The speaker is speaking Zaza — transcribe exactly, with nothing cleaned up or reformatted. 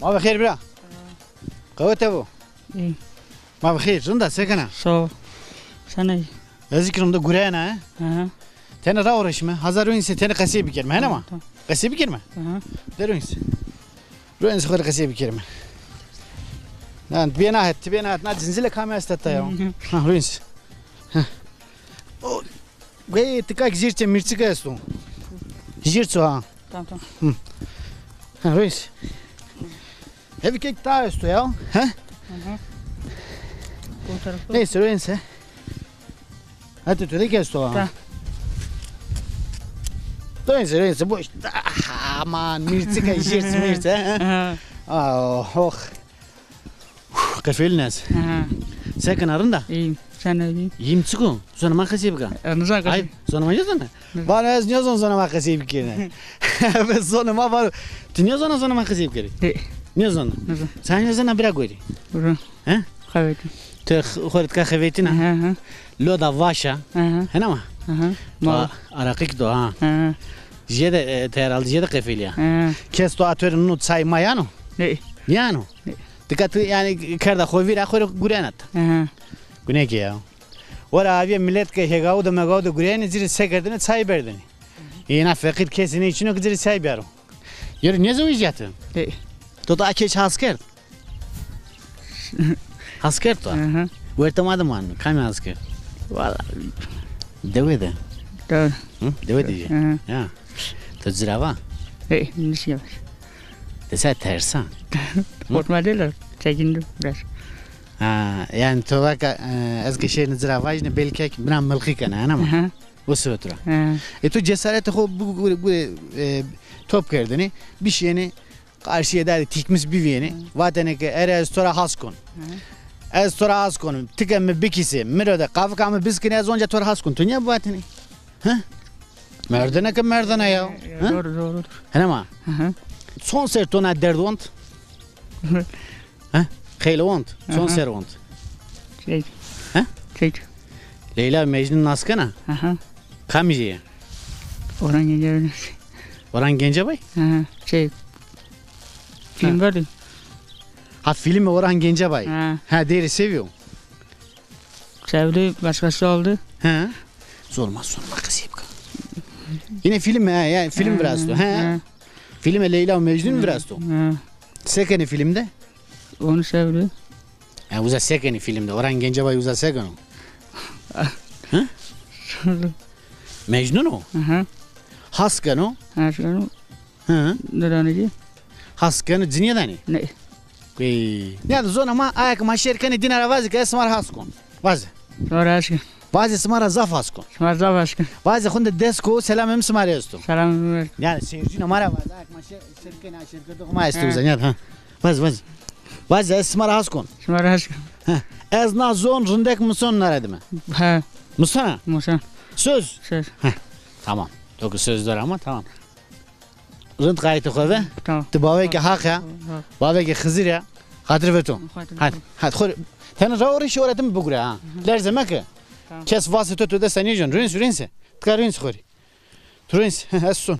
Ma bi xêr bira. Qewete bo. Î. Ma bi xêr, rind a, se kena? Sağ ol. Sen ey. Ez ki rind a, gureyena, he? Aha. Tene ra uğraşme. Hazar ruins, tene qesey bikerme, hene ma? Tamam, tamam. Qesey bikerme? Aha. De ruins. Ruins xo qesey bikerme. Lan, ti bê na het, ti bê na het. Na cinzile kame est ta ya. Hı hı. Ha, ruins. Ha. O, Guey, tikak jîrçe mîrçike esto. Jîrço ha. Tamam, tamam. Hı. Ha, reis. Hevi kek ta esto ya. He? Hı hı. Bu tarafı. Neyse, reis he. Hadi tu de esto ha. Ta. Reis, reis, bu işte. Ah, aman, mîrçike, jîrç mîrç he. Ha. Ah, oh. Qefelîn ez. Aha. Se kena, rind a? Îyîm, sen ey? Îyîm, çik o? Zonê ma qesey bika. E, nizan qesey. Ay, zonê ma nêzana? Nizan. Vano ez nêzon zonê ma qesey bikerîne. Ve zonê ma vano. Ti nêzona zonê ma qesey bikerî? E. Nêzona? Nizan. Sen nêzona bira gorî. Bira. He? Xevetî. Ti x-, xo rê tika xevetîna? Aha, aha. Loda vaşa. Aha. Hena ma? Aha. Ma araqî ki do ha. Aha. Jêde, e, te herhalde jêde qefelîya. Aha. Kes to atorê nino çay ma yano? Ne. Niyano? Ne. Tika ti yanî kerda xo vîra, xo rê gurena ti. Aha. Gune ke ya. Wera avîye milet ke hêgawu de megawu de gurenê, ci rê se kerdêne, çay berdêne. Êna feqîr kesî nê çin o ke ci rê çay biyaro. Yero nêzewejîya ti? Ê. To da a keç has kerd? Has kerd to? Aha. Wertê ma de mano. Kamî has kerd? Valla. Dewe de. Dewe. Hı? Dewe de. Aha. Ya. To ci ra va? Ê, nişîya. Ti se tersa? Korkma değil, çekindim biraz. Ha, yanî to vaka, e, ez ke şêrîne ci ra vajîne, belkî bina milxî kena, hena ma? Aha. O sibet ra. Ha. E, to cesaretê xo bu, bu, bu, e, top kerdêne, bişîyêne, qarşîye de tikmîs bivîyêne, vatêne ke ere ez to ra has kon. Ha. Ez to ra has kon. Ti ke mi bikîsê, mi ro de qavika mi biskinê, ez onca to ra has kon. To nîya bivatêne? He? Merdene ke merdene ya. Ya, he? Doğru, doğru. Hena ma? Hı hı. Çond ser to na derd wont? He? Xeylê wont. Çond ser wont? Şey. He? Şey. Leyla Mecnun nas kena? Aha. Kamî jê ya? Orhan Gencebay. Orhan Gencebay? Aha. Şey. Film vardı. Ha, filmê Orhan Gencebay. Ha. Ha, deyrê sevîyo. Sevdi, başkası oldu. He. Zorma, zorma qesey bika. Yine film, he, yanî film virasto. He. He. Filmê Leyla û Mecnun virasto. He. Se kenê film de? Onu sevdi. Ya uza se kenê film de? Orhan Gencebay uza se keno? Hı? Mecnun o? Aha. Has keno? Has keno. Hı. Nêdanê ci? Has keno, ci nêdanê? Ne. Ey. Ya da zona ma, aye ke ma şêr kenê dîna ra vazê ke ez sima ra has kon. Vazê. Sima ra has kon. Vazê sima ra zaf has kon. Sima ra zaf has kon. Vazê xunde dest ko, selamê mi sima rê esto. Selamê mi. Yanî seyircîna ma ra vazê, aye ke ma şêr, şêr kenê, şêrkerdoxê ma esto uza, yanî, ha. Vazê, vazê. Vazê ez sima ra has kon. Sima ra has kon. Ha. Ez na zon rindek muson naredime. Ha. Musona? Muson. Söz? Söz. Ha. Tamam. To ke söz dor ama tamam. Rind qayîtê xo ve. Tamam. Ti bavekê Haq ya. Tamam. Bavekê Xizir ya. Xatir ve to. Xatir ve to. Hadi, hadi, xo rê. Tene ra orê şoretim bigure ha. Hı hı. Lerze meke. Tamam. Kes vasê to to desta nêjon. Rûns, rûns e. Tika rûns xo rê. Tu rûns. Ez son.